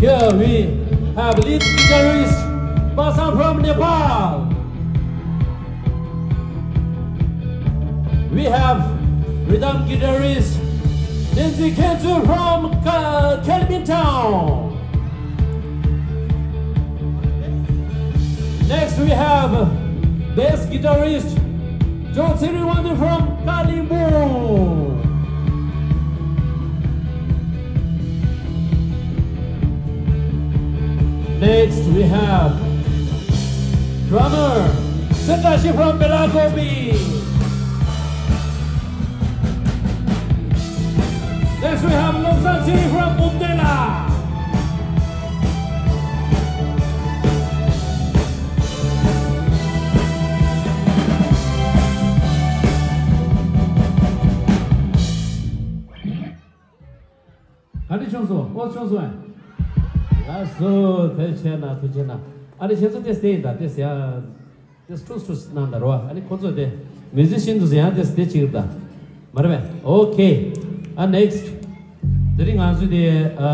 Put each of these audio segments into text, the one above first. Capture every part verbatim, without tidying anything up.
Here we have lead guitarist Basa from Nepal. We have rhythm guitarist Nancy Kenzu from Ka- Kelvin Town. Next we have bass guitarist Joe Siriwandi from Kalimpoong. Next we have drummer Setashi from Belakopi. Next we have Lobsang Siri from Mundela. ག་འདྲ་བྱུང་སོང་། ཨོ་བྱུང་སོང་ཨ། ལགས་སོ། ཐུགས་རྗེ་ཆེ་གནང་། ཐུགས་རྗེ་ཆེ་གནང་། ཨ་ནི་ཁྱེད་ཚོ་ཏེས་ཏེ་ཡིན་ད་ཏེས་ཡ། ཏེས་ཀྲུག་ཀྲུག་གནང་ད་རོ། ཨ་ནི་ཁོ་ཚོ་ཏེ་མིའུ་ཟི་ཤན་དུ་ཡང་ཏེས་ཏེ་ཅིག་ད་མ་རེད་པས། ཨོ་ཁེ། ཨ་ནེག་སི་ཊི། དེ་རིང་ང་ཚོས་ཏེ་ཨ་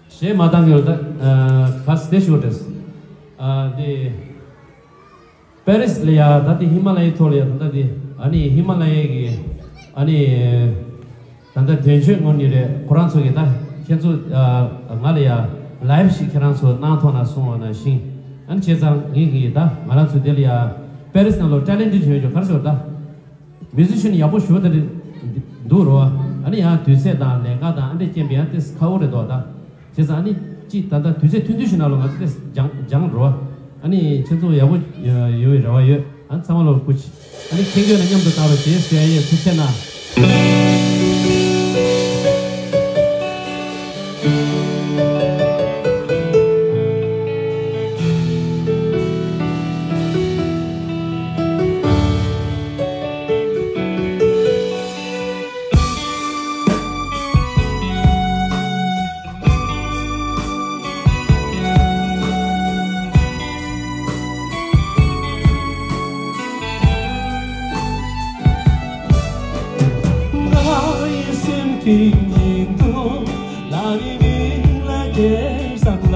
གཞས་མ་བཏང་གི་ཡོད་ད། ཨ་ཁ་སི་ཏེ་ཞུ་ཏེས། ཨ་ཏེ། པེ་རིས་ལ་ཡ་ད་དེ་ཧི་མ་ལ་ཡའི་ཐོག་ལ་ཡ་ད་ལྟ་དེ་ཨ་ནི་ཧི་མ་ལ་ཡའི་གི་ཨ་ནི་ད་ལྟ་དོན་གཅོད་ངོ་ནི་རེད། ཁོ་རང་ཚོ་གི་ད་ཁྱེད་ཚོ་ང་ལ་ཡ་ལའེབ་ཞིག་ཁྱེད་རང་ཚོ་གནང་ཐོག་ན་སོང་བ་ན་ཤིང་ཨ་ནི་བྱས་ཙང་ངེད་ཀྱི་ད་ང་རང་ཚོ་དེ་ལ་ཡ་པེ་རིས་ནང་ལོ་ཊེ་ལེན་ཊི་ཡོད་ཅོ་གར་ཤོར་ད། མིའུ་ཟི་ཤན་ཡག་པོ་ཞུ་བ་དེ་འདུག་རོ། ཨ་ནི་ཡང་དུས་ཚོད་དང་ལས་ཀ་དང་ཨ་འདྲས་རྐྱེན་པས་ཡང་ཏེས་ཁག་པོ་རེད་དོ་ད། བྱས་ཙང་ཨ་ནི་ཅིག་ད་ལྟ་དུས་ཚོད་ཐུང་ཐུང་ཞིག་ནང་ལོ་ང་ཚོ་ཏེས་སྦྱང་སྦྱང་རོ། ཨ་ནི་ཁྱེད་ཚོ་ཡག་པོ་ཡོང་བའི་རེ་བ་ཡོད། ཨ་ནི་ཚང་མ་ལོ་སྐུ་མཁྱེན། ཨ་ནི་ཁྱེད་ཚོ་ལ་མཉམ་དུ་བཏང་རོགས་བྱེད་ཟེར་ཡ་ཡོད། ཐུགས་རྗེ་གནང་། ང་ཡི་སེམས་ཀྱི་ཉིན་ཐོ་ལ་ནི་མིང་ལ་སྐྱེལ་སང་ལ་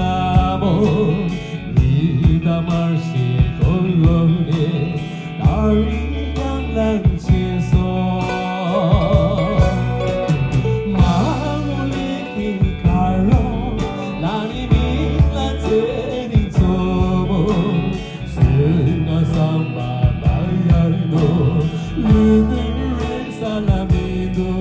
མོ། ཡི་ད་མར་ཤི་ཀོ་ལོ་ནེ་ད་རི་ཀང་ལན་ཆེ་སོ། མ་མོ་ལི་ཀིན་ཀ་རོ་ལ་ནི་མིང་ལ་ཚེ་རིང་ཚོ་མོ། སེ་ན་སམ་པ་ད་ཡར་དོ་ལུ་ཏི་རེ་ས་ལ་མི་དོ།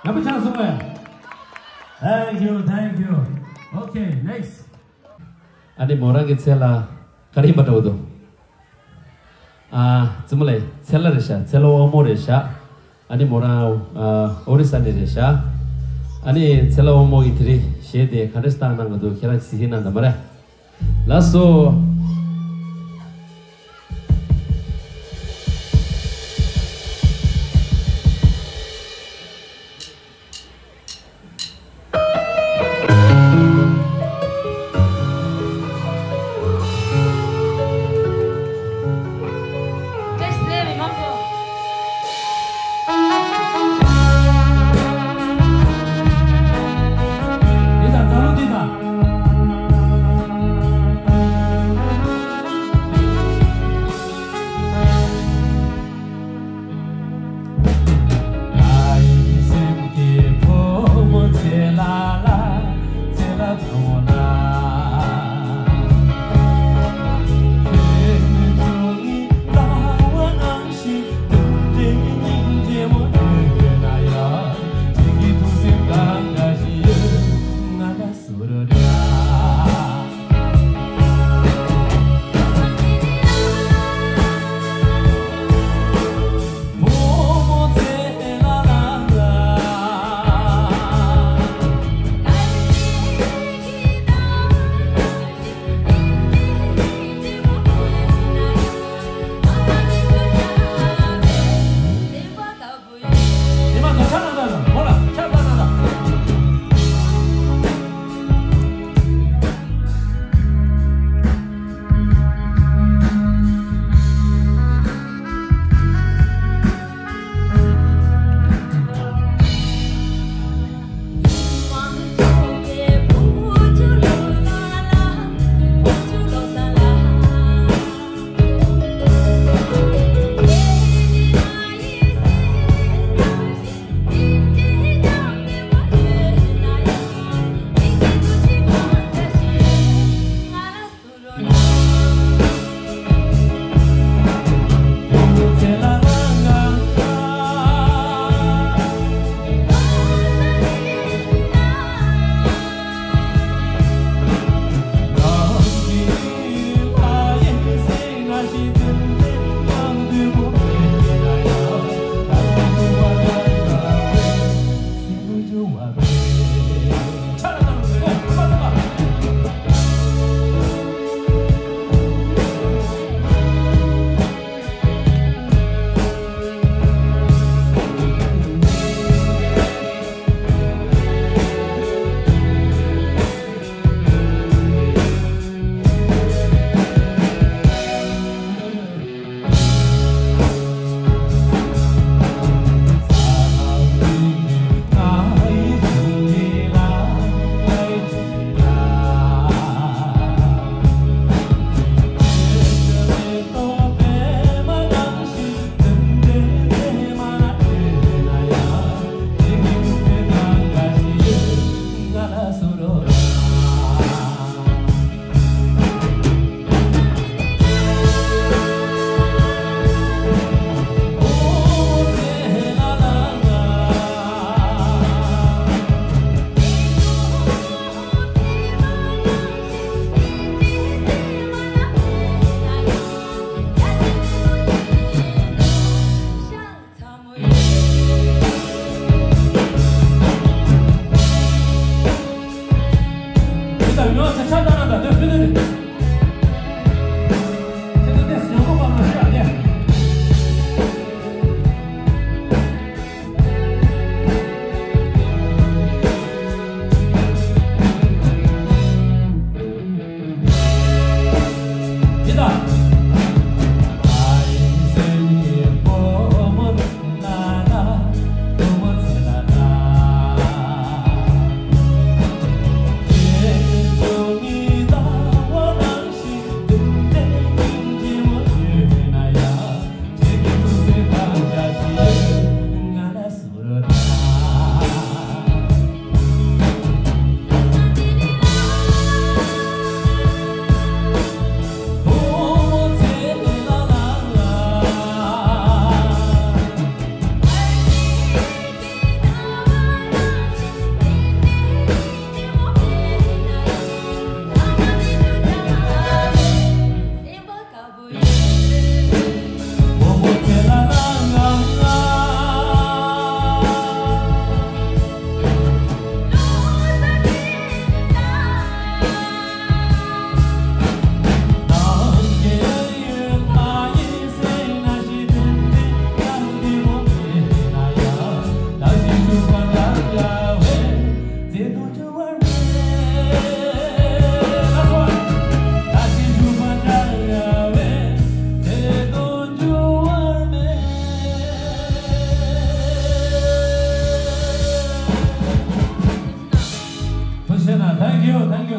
ཡག་པོ་ཆགས་སོང་བས། Thank you, thank you. Okay, next. ཨ་ནི་མོ་རང་གི་མཚན་ལ་ག་རེ་ཡིན་པ་འདྲ་བོ་འདུག་ཨ། བཙུན་མོ་ལགས། ཚེ་ལྷ་རེད་ཤག་ཚེ་ལྷ་དབང་མོ་རེད་ཤག་ཨ་ནི་མོ་རང་ཨ། ཨོ་རི་ས་ནས་རེད་ཤག་ཨ་ནི་ཚེ་ལྷ་དབང་མོ་གི་དེ་རིང་གཞས་དེ་ག་འདྲ་ཞིག་བཏང་གནང་གི་འདུག་ཁྱེད་རང་གིས་གཟིགས་གནང་དང་མ་རེད། ལགས་སོ།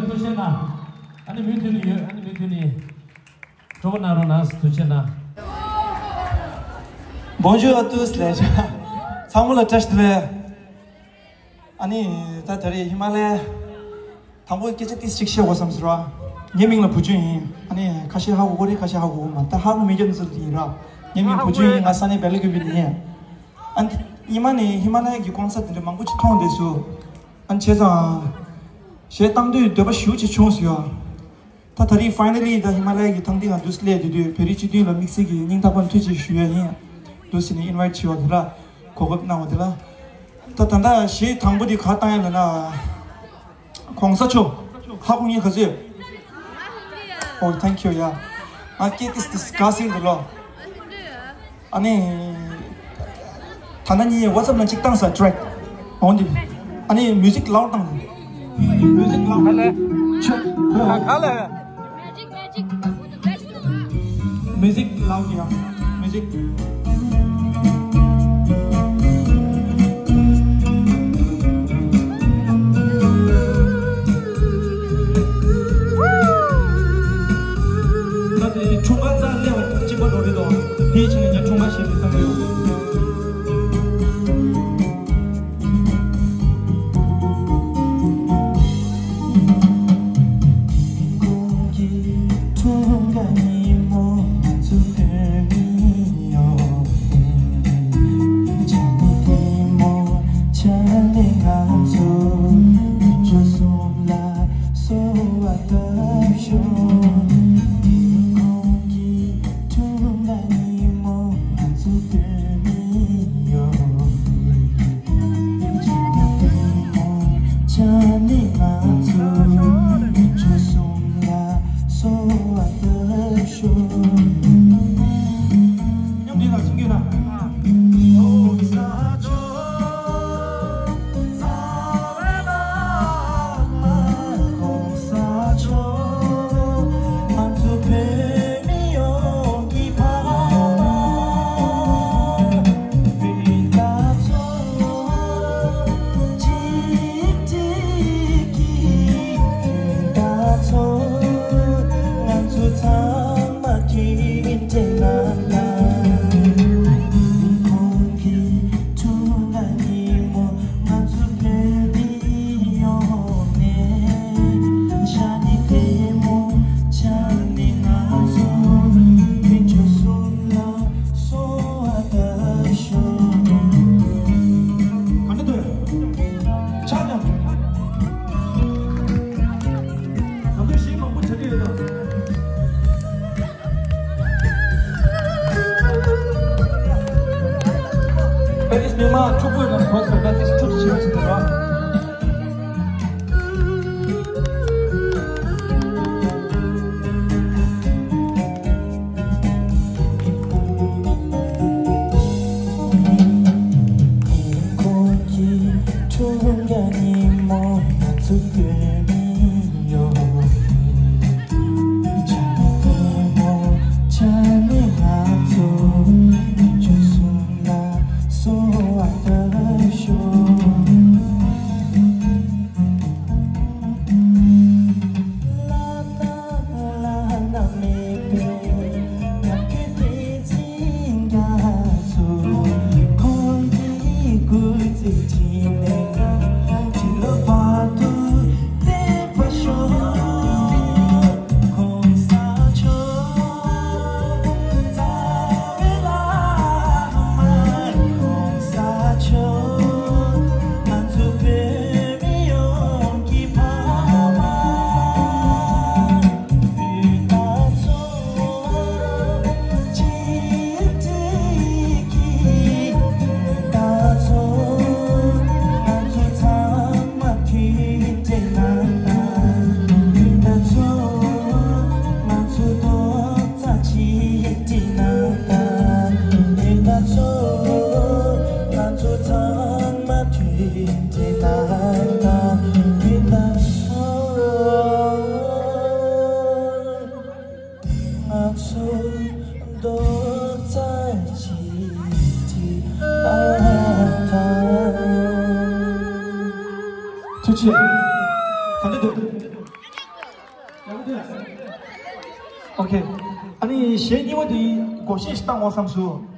ཐུགས་རྗེ་གནང་། ཨ་ནི་མུ་མཐུད་ནས་ཡོད། ཨ་ནི་མུ་མཐུད་ནས་སྤྲོ་པོ་གནང་རོགས་གནང་། ཐུགས་རྗེ་གནང་། Bonjour à tous les gens. ཚང་མ་ལ་བཀྲ་ཤིས་བདེ་ལེགས། ཨ་ནི་ད་ད་རེས་ཧི་མ་ལ་ཡ་དང་པོ་སྐད་ཆ་ཏིས་གཅིག་བཤད་དགོས་བསམ་ཟེར་བ། ངའི་མིང་ལ་བུ་ཆུན་ཡིན། ཨ་ནི་ཁ་ཤས་ཧ་གོ་གོ་རེད། ཁ་ཤས་ཧ་གོ་གོ་མ། ད་ཧ་གོ་མི་སྐྱོན་ཚུལ་དེ་ཡིན་ར། ངའི་མིང་བུ་ཆུན་ཡིན། ང་ས་གནས་བལ་ཡུལ་གྱི་མི་ཡིན། ཨ་ནི་ཉི་མ་ནས་ཧི་མ་ལ་ཡ་གི་ཀོན་སར་དེ་འདྲ་མང་པོ་ཅིག་མཐོང་བསྡད་སོང་། ཨ་ནི་བྱས་ཙང་གཞས་བཏང་དུས་འདོད་པ་ཞེ་པོ་ཅིག་བྱུང་སོང་ཡ། ད་ད་རེས་finally ད་ཧི་མ་ལ་ཡ་གི་ཐང་སྟེང་ང་འདུག་སེ་སླེབས་བསྡད་དུས་བོད་རིགས་སྤྱི་མཐུན་ལ་དམིགས་བསལ་གྱི་སྙིང་ཐག་པ་ནས་ཐུགས་རྗེ་ཞུ་ཡ་ཡིན། འདུག་སེ་ནས་ཨིན་ཝའིཊ་བྱས་པ་དེ་ལ་གོ་སྐབས་གནང་བ་དེ་ལ། ད་ད་ལྟ་གཞས་དང་པོ་དེ་ག་བཏང་ཡ་ལབ་ན། གོང་ས་མཆོག་ཧ་གོ་མཁན་ག་ཚོད་ཡོད། Oh, thank you, yeah. ང་སྐད་ཏིས་ཏིས་དགའ་སེ་འདུག་ལོ། ཨ་ནི། ད་ནི་ངས་ཝ་ཊི་སེབ་ནང་གཅིག་བཏང་ས་ཊེག་འོང་དེ། ཨ་ནི་མིའུ་ཟིག་ལའུཌ་བཏང་། མིའུ་ཟིག་ལའུཌ། ཆོ། ག་ལ། མིའུ་ཟིག་ལའུཌ་ཡ། མིའུ་ཟིག་ད་དེ་ཁྲོམ་ཁ་རྩ་སླེབས་པ་གཅིག་པ་འགྲོ་རེད་དོ། དེའི་ཕྱི་ནས་ཀྱང་ཁྲོམ་ཁ་ཞིག་རེད་བསམ་གྱི་ཡོད། པེ་རིས་མི་མང་ཕྲུ་གུ་རྣམས་གོང་ས་པེ་རིས་ཁྲུག་ཆེ་བ་ཞིག་ཏུ་རོ། ཐུགས་རྗེ་ཆེ། ག་འདྲ་འདུག་གཞས་རྙིང་པ་དེ་སྒོར་གཞས་ཤིག་བཏང་འོང་བསམ་སོང་།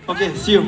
Okay, see you.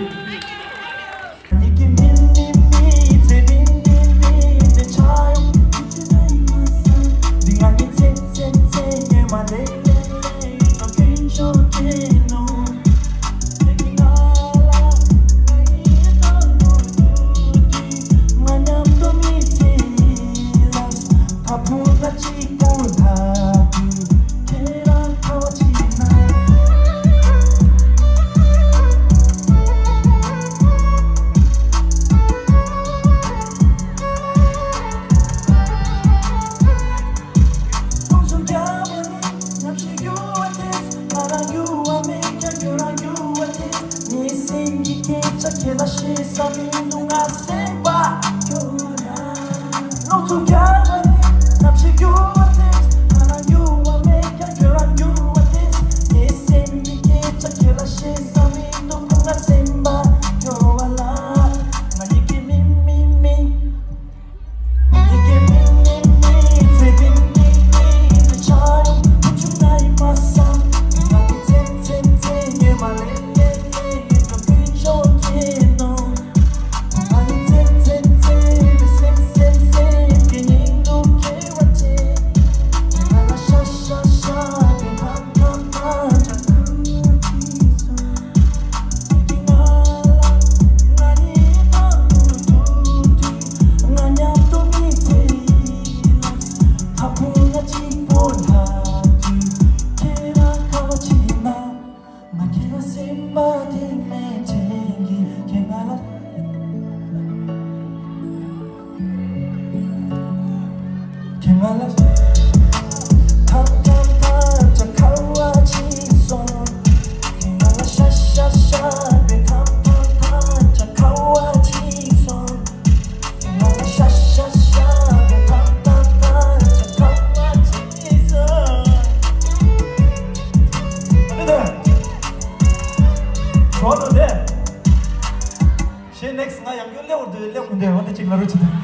གཞས་next ང་ཡང་སྐྱོན་སླེབས་འོར་དུ་སླེབས་མི་འདུག་འོ་དེ་གཅིག་ལ་རོལ་ཅིག་དང་།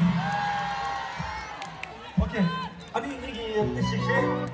Okay, ཨ་ནི་ངེད་ཀྱི་ཡང་དེ་ཞིག་ཞེས།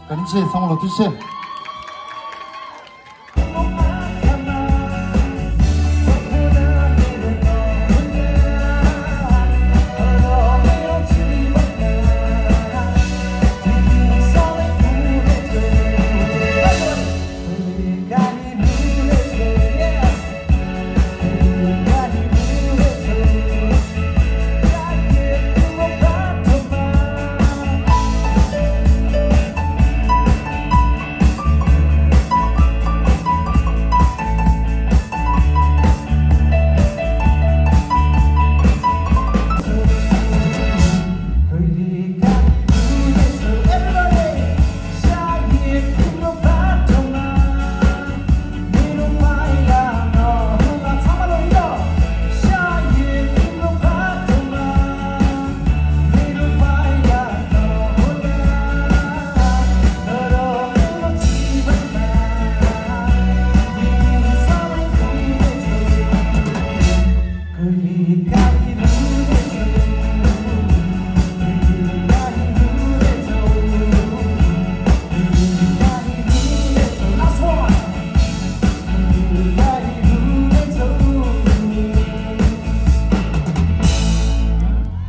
བཀའ་དྲིན་ཆེ། ཚང་མ་ལ་ཐུགས་རྗེ་ཆེ།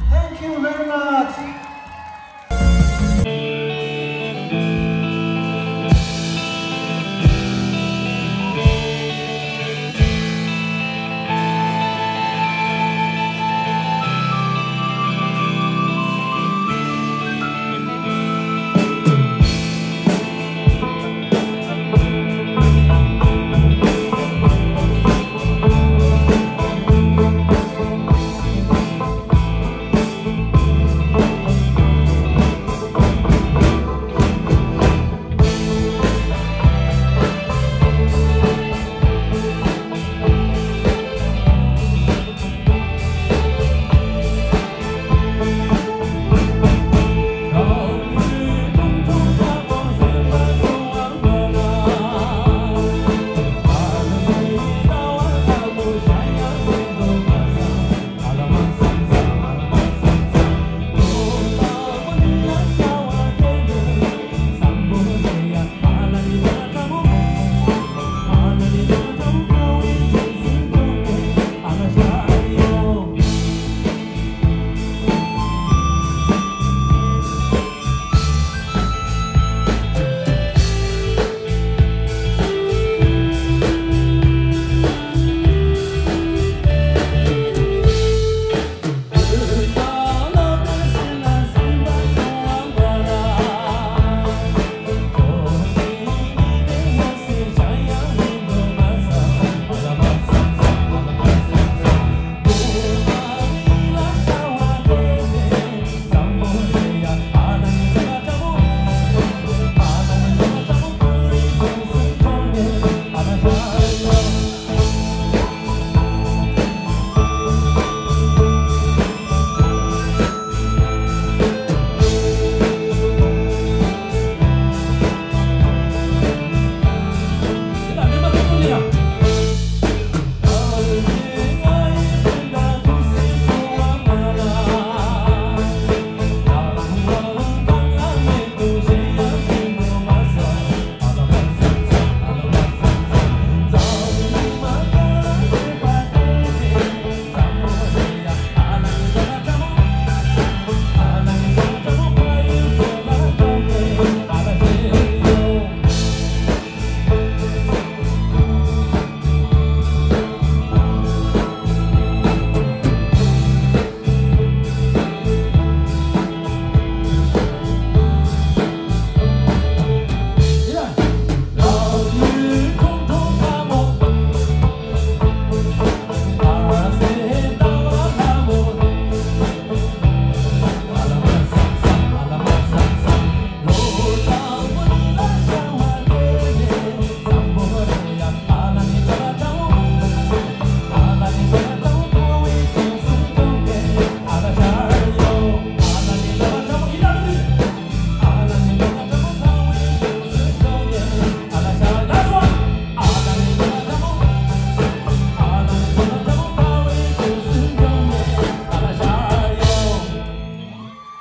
Thank you very much.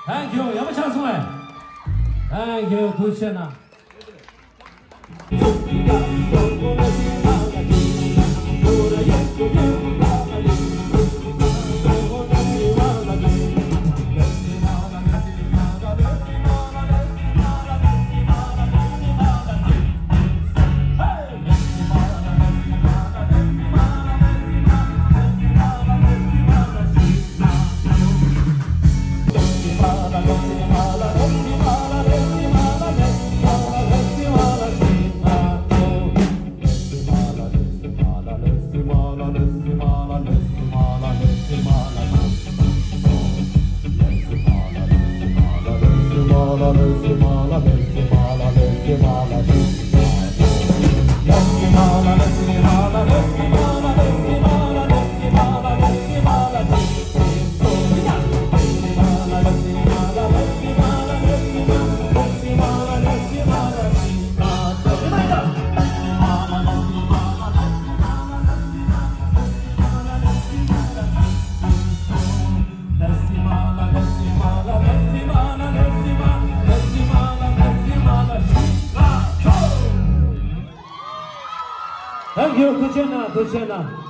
Thank you. ཡག་པོ་ཆགས་སོང་ངས། Thank you. ཐུགས་རྗེ་གནང་། Thank you. ཐུགས་རྗེ་གནང་། ཐུགས་རྗེ་གནང་།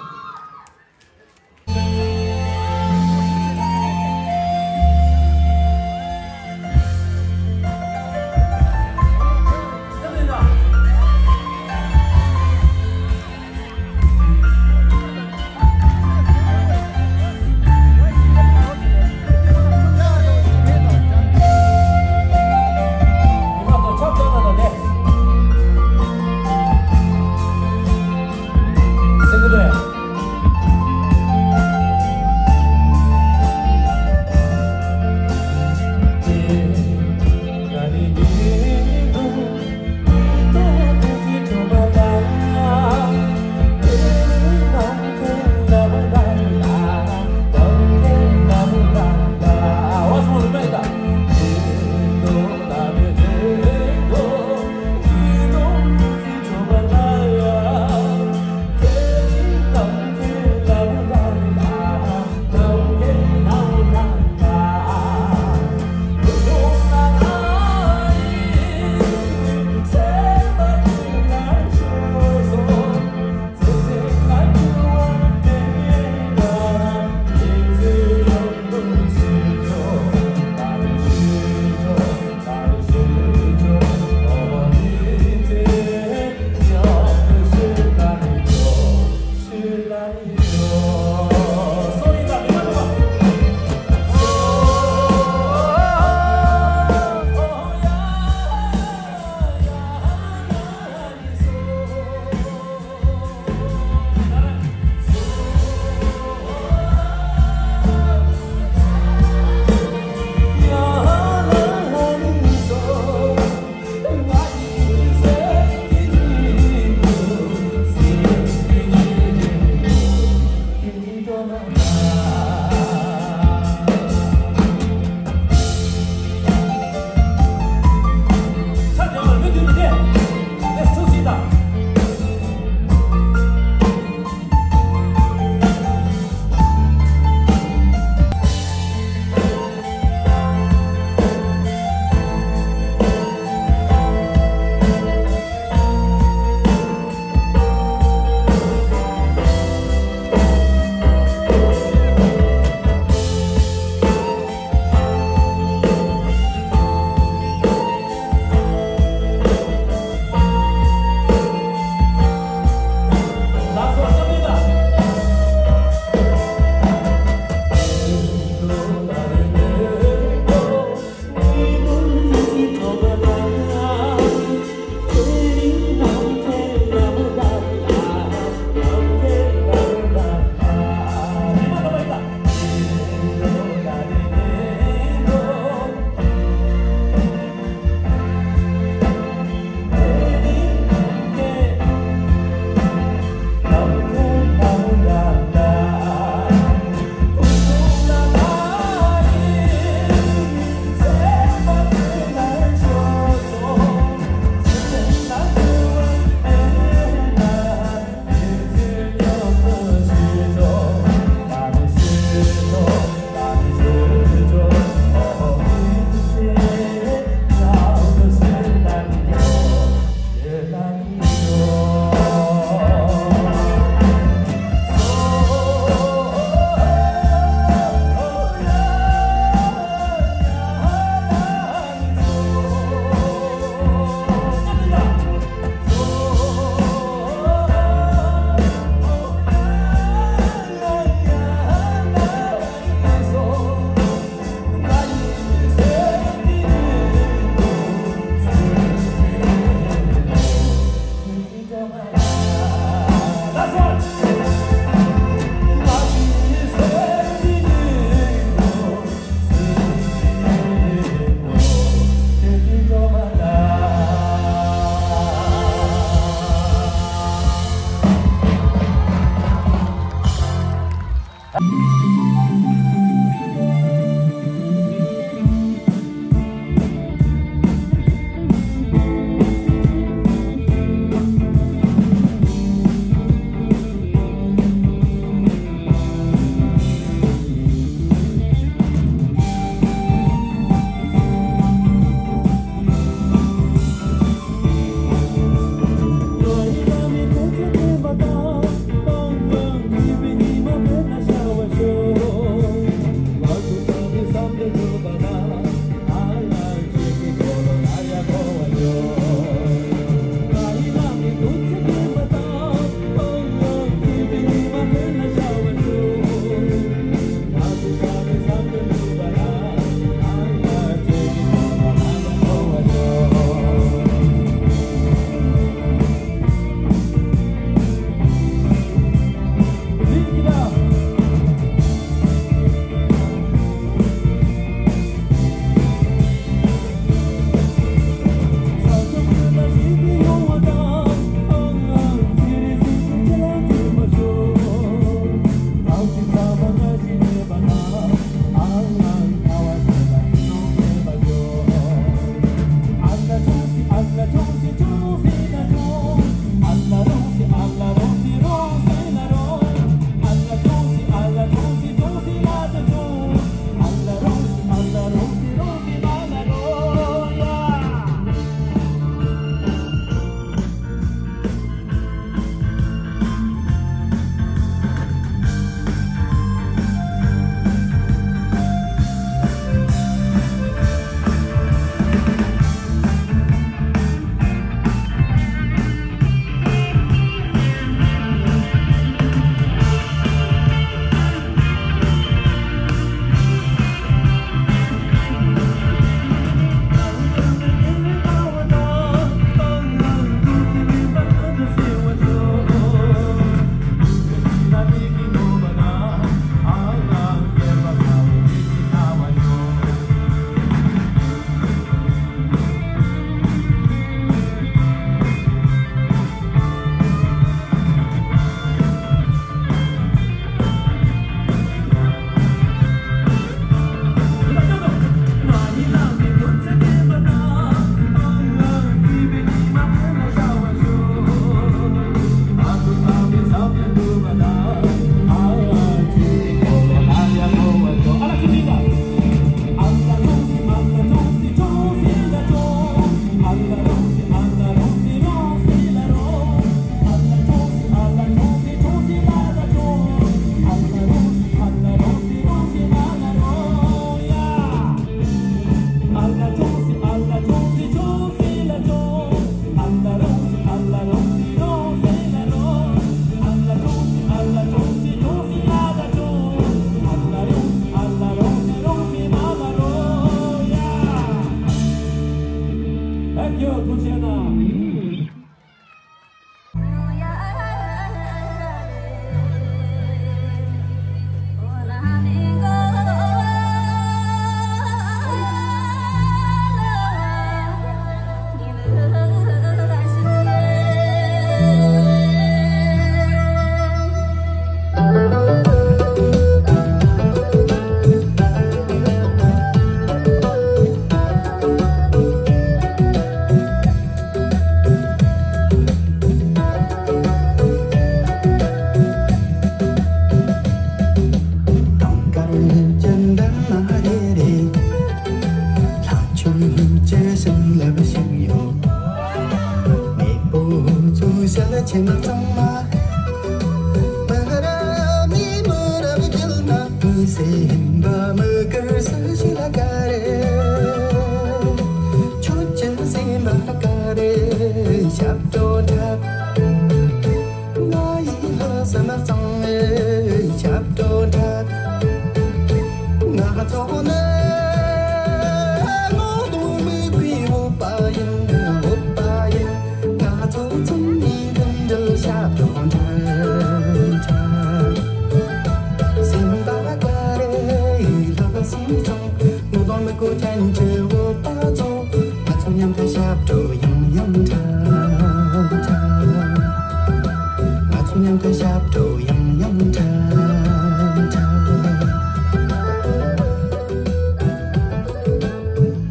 ཞལ་ཕྱེ་མ་གཙང་མ། མི་རབས་ནས་མི་རབས་བརྒྱུད་ན། མི་སེམས་པ་མི་དགར་སུ་ཞིག་ལ་ག་རེ། ཁྱོད་ཀྱི་སེམས་པ་ག་རེ་ཞབས་བྲོ་འཁྲབ། ང་ཡི་ལྷག་བསམ་གཙང་མའི་ཞབས་བྲོ་འཁྲབ། ང་ཚོ་ནི་ངོ་གདོང་མི་གུས་འོད་པ་ཡིན། འོད་པ་ཡིན། ང་ཚོ་ཚང་མས་མཐུན་སྒྲིལ་ཞབས་བྲོ་འཁྲབ། སེམས་པ་ག་རེ་ལྷག་བསམ་གཙང་། ངོ་གདོང་མི་གུས་ཅན་གྱི་འོད་པ་ཚོ། ང་ཚོ་མཉམ་དུ་ཞབས་བྲོ་ཡང་ཡང་འཁྲབ། ང་ཚོ་མཉམ་དུ་ཞབས་བྲོ་ཡང་ཡང་འཁྲབ། འཁྲབ།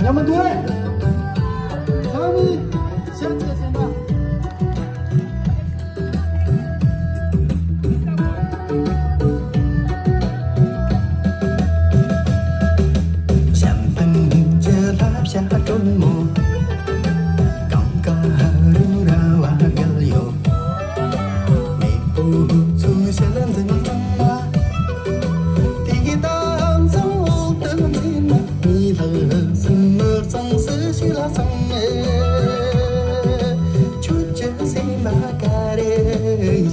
མཉམ་དུ་ཚང་མས་ཞབས་བྲོ་སེམས་པ། གཞན་ཕན་གྱི་བསླབ་བྱ་དྲོན་མོ། གང་ག་རུ་ར་བ་འགལ་ཡོད། མེས་པོ་ཚོའི་ཞལ་འཛིན་གཙང་མ། དེ་དང་ཚང་འོག་ཏུ་འཛིན་མ། མི་ལྷག་སུ་མི་གཙང་སུ་ཞིག་ལ་གཙང་མེད། ཁྱོད་ཀྱི་སེམས་ལ་ག་རེ་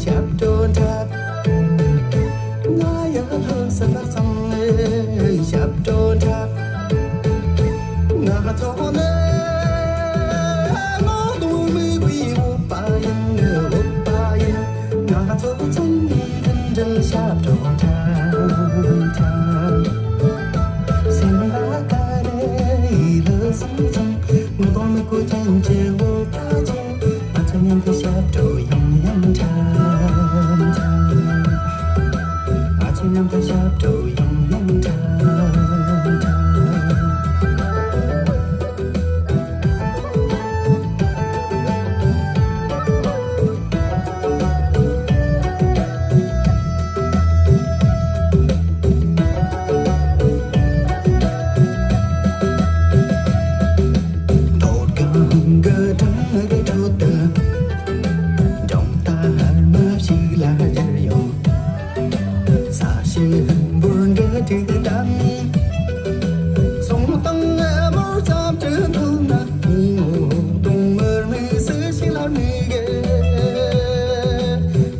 ཞབས་བྲོ་འཁྲབ། ང་ཡང་ལྷག་བསམ་གཙང་མའི་ཞབས་བྲོ་འཁྲབ། ང་ཚོ་ནི་ངོ་གདོང་མི་གུས་འོད་པ་ཡིན། འོད་པ་ཡིན། ང་ཚོ་ཚང་མས་མཐུན་སྒྲིལ་ཞབས་བྲོ་འཁྲབ། འཁྲབ། སེམས་པ་ག་རེ་ལྷག་བསམ་གཙང་། ངོ་གདོང་མི་གུས་ཅན་གྱི་འོད་པ་ཚོ། ང་ཚོ་མཉམ་དུ་ཞབས་བྲོ་ཡང་ཡང་འཁྲབ། འཁྲབ། ང་ཚོ་མཉམ་དུ་ཞབས་བྲོ་ཡང་ཡང་འཁྲབ། འཁྲབ།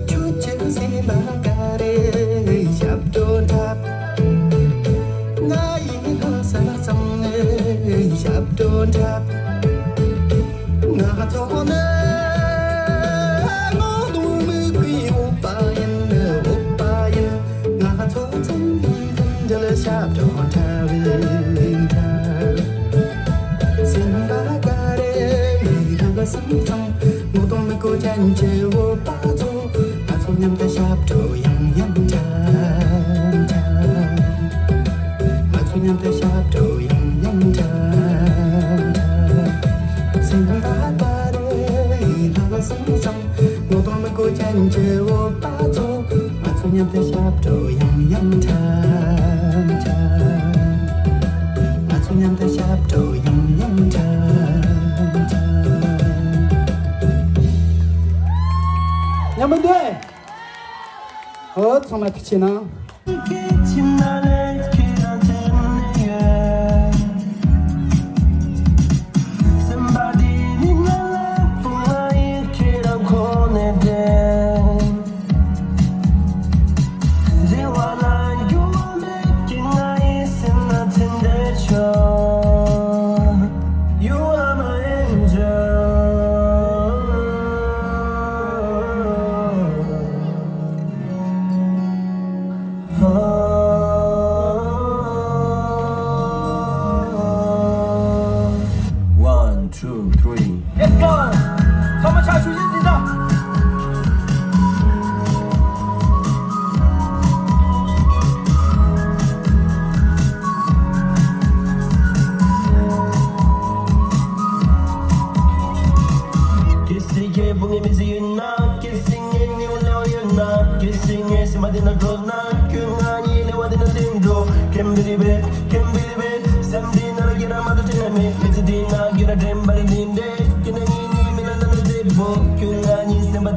ཁྱོད་ཀྱི་སེམས་པ་ག་རེ་ཞབས་བྲོ་འཁྲབ། ང་ཡི་ལྷག་བསམ་གཙང་མའི་ཞབས་བྲོ་འཁྲབ། ང་ཚོ་ནི་ངོ་གདོང་མི་གུས་འོད་པ་ཡིན། འོད་པ་ཡིན། ང་ཚོ་ཚང་མས་མཐུན་སྒྲིལ་ཞབས་བྲོ་འཁྲབ། འཁྲབ། སེམས་པ་ག་རེ་ལྷག་བསམ་གཙང་། ངོ་གདོང་མི་གུས་ཅན་གྱི་འོད་པ་ཚོ། ང་ཚོ་མཉམ་དུ་ཞབས་བྲོ་ཡང་ཡང་འཁྲབ། འཁྲབ། ང་ཚོ་མཉམ་དུ་ཞབས་བྲོ་ཡང་ཡང་འཁྲབ། འཁྲབ། སེམས་པ་ག་རེ་ལྷག་བསམ་གཙང་། ངོ་གདོང་མི་གུས་ཅན་གྱི་འོད་པ་ཚོ། ང་ཚོ་མཉམ་དུ་ཞབས་བྲོ་ཡང་ཡང་འཁྲབ། འཁྲབ། ང་ཚོ་མཉམ་དུ་ཞབས་བྲོ་ཡང་ཡང་འཁྲབ། འཁྲབ། མཉམ་པོ་འདུག་ཨེ། ཨོ་ཚང་མ་ཐུགས་ཆེ་གནང་One, two, three. Let's go! ཚང་མ་ཕྱག་ཞུ་བཞིན་འཛིན་ད། གལ་སྲིད་ཁྱེད་བུ་ངའི་མི་ཚེ་ཡོད་ན། གལ་སྲིད་ངའི་ངའི་བུ་ལེའུ་ཡོད་ན། གལ་སྲིད་ངའི་སེམས་པ་འདི་ན་འགྲོ་ན། ཁྱོད་ང་གཉིས་ལེའུ་འདི་ན་བསྟན་འགྲོ། Can't believe it, can't believe it. སེམས་འདི་ན་ར་ཡོད་ན་མ་གཏོགས་དྲན་མེད། མི་ཚེ་འདི་ན་ཡོད་ན་དྲན་པ་རེད་འདི་འདྲས། ཁྱེད་ནི་ངའི་ངའི་མི་ལ་ལ་ལ་བདེ་པོ། ཁྱོད་ང་གཉིས་སེམས་པ་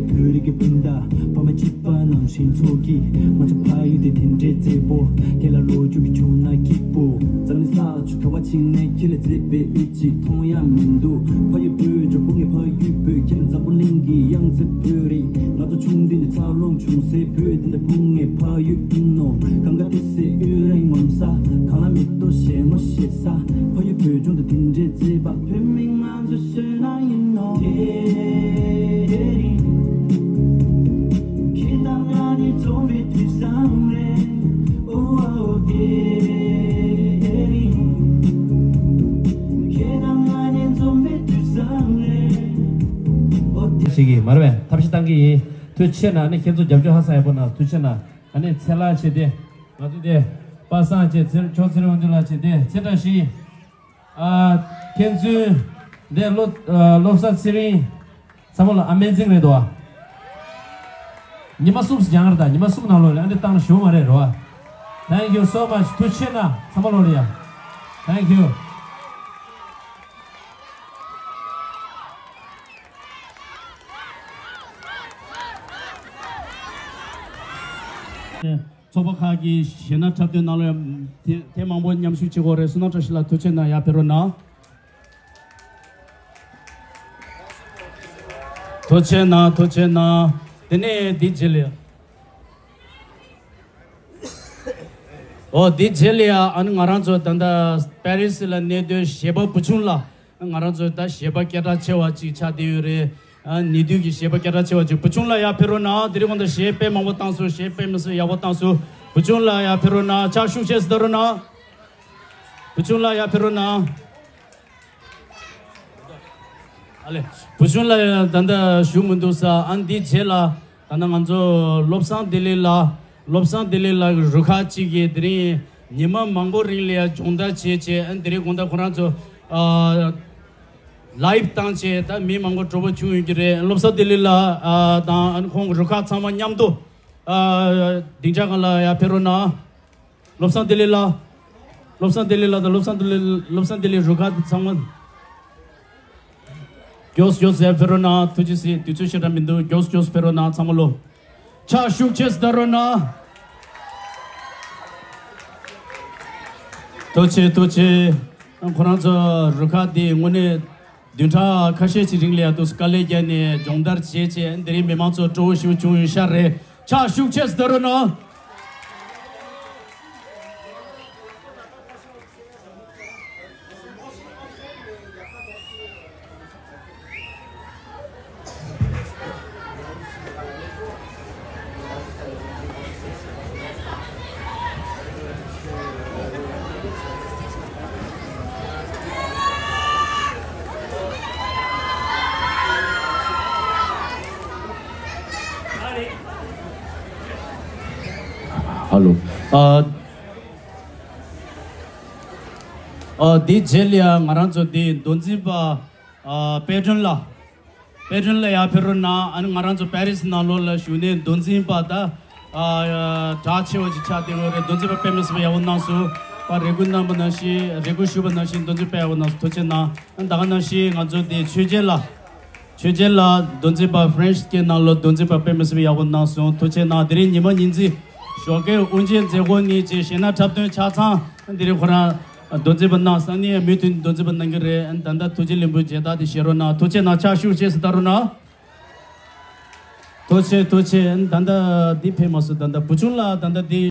བོད་རིགས་ཀྱི་སྤུན་ཟླ་ཕ་མ་གཅིག་པ་ནང་བཞིན་ཚོགས་ཀྱིས། ང་ཚོ་ཕ་ཡུལ་དེ་དེ་འདྲའི་མཛེས་པོ། ཁྱེད་ལ་ལོ་རྒྱུས་ཀྱི་བྱུང་ན་སྐྱིད་པོ། གཙང་ནས་ས་ཆུ་ཁ་བ་ཆིངས་ནས་ཁྱེད་ལ་མཛེས་པའི་དབུས་གཅིག་མཐོང་ཡ་མི་འདུག་ཕ་ཡུལ་བོད་ལྗོངས་བུ་ངའི་ཕ་ཡུལ་བོད། ཁྱེད་ལ་འཛམ་བུ་གླིང་གི་གཡང་རྩེ་བོད་རེད། ང་ཚོ་ཆུང་དུས་ནས་འཚར་ལོངས་བྱུང་སའི་བོད་འདི་ནི་བུ་ངའི་ཕ་ཡུལ་ཡིན་ནོ། གངས་དཀར་ཏི་སེ་དབུས་རིང་ངོ་མཚར། གངས་ལ་མེ་ཏོག་བཞད་མོ་བཞད་ས། ཕ་ཡུལ་བོད་ལྗོངས་འདི་དེ་འདྲའི་མཛེས་པ། བོད་མི་ང་ཚོ་བསོད་ནམས་ཡིན་ནོ། དེ་རིང་ཁྱེད་དང་ང་གཉིས་འཛོམས་པའི་དུས་བཟང་རེད། ཨོ་ཨོ་དེ་རིང་ཁྱེད་དང་ང་གཉིས་འཛོམས་པའི་དུས་བཟང་རེད། ཨོ་དེ། ཞིག་གིས་མར་བས་ཐབས་ཤེས་བཏང་གི་ཡིན། ཐུགས་རྗེ་ཆེ་གནང་། ཨ་ནི་ཁྱེད་ཚོ་རྒྱབ་སྐྱོར་ཧ་སང་ཡག་པོ་གནང་། ཐུགས་རྗེ་ཆེ་གནང་། ཨ་ནི་ཚེ་ལྷ་བྱས་ཏེ། ང་ཚོ་དེ་པ་སངས་བྱས། ཚེ་ཁྱོད་ཚེ་རིང་དབང་ཕྱུག་ལགས་བྱས་ཏེ། ཚེ་བཀྲ་ཤིས། ཨ། མཁན་ཚུལ། འདི་སློབ་ཨ། སློབ་གསར་ཚེ་རིང་། ཚང་མ་ལ་ཨ་མེ་ཛིང་རེད་དོ། ཉི་མ་གསུམ་སྦྱང་ར་དང་། ཉི་མ་གསུམ་ནང་ལོགས་ལ་ཨ་འདི་བཏང་ན་ཞུ་མ་རེད་རོ། Thank you so much. ཐུགས་རྗེ་ཆེ་གནང་། ཚང་མ་ལོ་ལ་ཡ། Thank you. ཚོགས་པ་ཁག་གི་གཞས་སྣ་འཁྲབ་སྟོན་ནང་ལ་ཡང་དེ་དེ་མང་པོ་མཉམ་ཞུགས་བྱེད་དགོས་རེད། བསོད་ནམས་བཀྲ་ཤིས་ལགས་ཐུགས་རྗེ་གནང་། ཡར་ཕེབས་རོགས་གནང་། ཐུགས་རྗེ་གནང་། ཐུགས་རྗེ་གནང་། དེ་ནས་འདི་རྗེས་ལ། ཨོ་འདི་རྗེས་ལ་ཡ། ཨ་ནི་ང་རང་ཚོ་ད་ལྟ་པེ་རི་སི་ལ་གནས་སྡོད་གཞས་པ་བུ་ཆུང་ལགས། ང་རང་ཚོ་ད་གཞས་པ་སྐད་གྲགས་ཆེ་བ་ཅིག་ཆགས་བསྡད་ཡོད་རེད། ཨ་ནི་དུས་ཀྱི་གཞས་པ་སྐད་གྲགས་ཆེ་བ་ཅིག་བུ་ཆུང་ལགས་ཡར་ཕེབས་རོགས་གནང་། དེ་རིང་གོང་དུ་གཞས་དཔེ་མང་པོ་བཏང་སོང་། གཞས་དཔེ་མི་སྲིད་ཡག་པོ་བཏང་སོང་། བུ་ཆུང་ལགས་ཡར་ཕེབས་རོགས་གནང་། ཕྱག་ཤུགས་ཆེ་ཙམ་གཏོང་རོགས་གནང་། བུ་ཆུང་ལགས་ཡར་ཕེབས་རོགས་གནང་། ཨ་ལེ། བུ་ཆུང་ལགས་ད་ལྟ་བཞུགས་མི་འདུག་ས། ཨ་ནི་འདི་རྗེས་ལ། ད་ནང་ང་ཚོ་བློ་བཟང་བདེ་ལེགས་ལགས། བློ་བཟང་བདེ་ལེགས་ལགས་ཀྱི་རུ་ཁག་ཅིག་གིས་དེ་རིང་ཉི་མ་མང་པོ་རིང་ལ་ཡ་སྦྱོང་བརྡར་བྱས་བྱས། ཨ་ནི་དེ་རིང་དགོང་དག་ཁོ་རང་ཚོ་ཨ་ལའིབ་བཏང་བྱས། ད་མི་མང་པོ་སྤྲོ་པོ་བྱུང་ཡོད་ཀྱི་རེད། བློ་བཟང་བདེ་ལེགས་ལགས་ཨ་དང་ཨ་ནི་ཁོང་གི་རུ་ཁག་ཚང་མ་མཉམ་དུ་ཨ་སྡིངས་ཆ་སྒང་ལ་ཡར་ཕེབས་རོགས་གནང་། བློ་བཟང་བདེ་ལེགས་ལགས། བློ་བཟང་བདེ་ལེགས་ལགས་དང་བློ་བཟང་བདེ་ལེགས། བློ་བཟང་བདེ་ལེགས་རུ་ཁག་ཚང་མ། མགྱོགས་མགྱོགས་ཡར་ཕེབས་རོགས་གནང་། ཐུགས་རྗེ་ཆེ། དུས་ཚོད་ཞེ་དྲག་མི་འདུག་མགྱོགས་མགྱོགས་ཕེབས་རོགས་གནང་། ཚང་མ་ལོ། ཕྱག་ཤུགས་ཆེ་ཙམ་གཏོང་རོགས་གནང་། ཐུགས་རྗེ་ཆེ། ཐུགས་རྗེ་ཆེ། ཁོ་རང་ཚོ་རུ་ཁག་འདི་དངོས་གནས་བདུན་ཕྲག་ཁ་ཤས་ཤིག་རིང་ལ་ཡ་འདུག་དཀའ་ལས་བརྒྱབ་ནས་སྦྱོང་བརྡར་བྱས་བྱས། འདི་རིང་མི་མང་ཚོ་སྤྲོ་བོ་ཞེ་པོ་བྱུང་ཡོད་ཤག་རེད། ཕྱག་ཤུགས་ཆེ་ཙམ་གཏོང་རོགས་གནང་། ཧ་ལོ། ཨ། ཨ། འདི་རྗེས་ལ་ཡ་ང་རང་ཚོ་འདི་མདོ་འཛིན་པ། ཨ། དཔལ་སྒྲོན་ལགས། དཔལ་སྒྲོན་ལགས་ཡར་ཕེབས་རོགས་གནང་། ཨ་ནི་ང་རང་ཚོ་པེ་རི་སི་ནང་ལོགས་ལ་བཞུགས་ནས་མདོ་འཛིན་པ་ད། ཨ། གྲགས་ཆེ་བ་ཞིག་ཆགས་བསྡད་ཡོད་རེད། མདོ་འཛིན་པ་དཔེ་མི་སྲིད་པ་ཡག་པོ་གནང་སོང་། པ་རེ་སྐུལ་གནང་པ་ནང་བཞིན། རེ་སྐུལ་ཞུས་པ་ནང་བཞིན་མདོ་འཛིན་པ་ཡག་པོ་གནང་སོང་། ཐུགས་རྗེ་གནང་། ཨ་ནི་ད་ག་ནང་བཞིན་ང་ཚོ་འདི་ཆོས་རྒྱལ་ལགས། ཆོས་རྒྱལ་ལགས་མདོ་འཛིན་པ་ཧྥ་རན་སི་སྐད་ནང་ལོགས་མདོ་འཛིན་པ་དཔེ་མི་སྲིད་པ་ཡག་པོ་གནང་སོང་། ཐུགས་རྗེ་གནང་། དེ་རིང་ཉི་མ་ཉིན་མཚན་ཞོགས་ཀས་དབུ་འབྱེད་མཛད་སྒོ་ནས་ཅིག་གཞས་སྣ་འཁྲབ་སྟོན་ཆ་ཚང་དེ་རིང་ཁོ་རང་མདོ་འཛིན་པ་གནང་། སང་ཉིན་མུ་མཐུད་མདོ་འཛིན་པ་གནང་གི་རེད། ཨ་ནི་ད་ལྟ་ཐུགས་རྗེ་ལེགས་འབུལ་མཇལ་དར་དེ་བཞེས་རོགས་གནང་། ཐུགས་རྗེ་གནང་། ཕྱག་ཤུགས་ཆེ་ཙམ་གཏོང་རོགས་གནང་། ཐུགས་རྗེ་ཆེ། ཐུགས་རྗེ་ཆེ། ཨ་ནི་ད་ལྟ་འདི་ཕེབས་མ་སོང་། ད་ལྟ་བུ་ཆུང་ལགས་ད་ལྟ་འདི།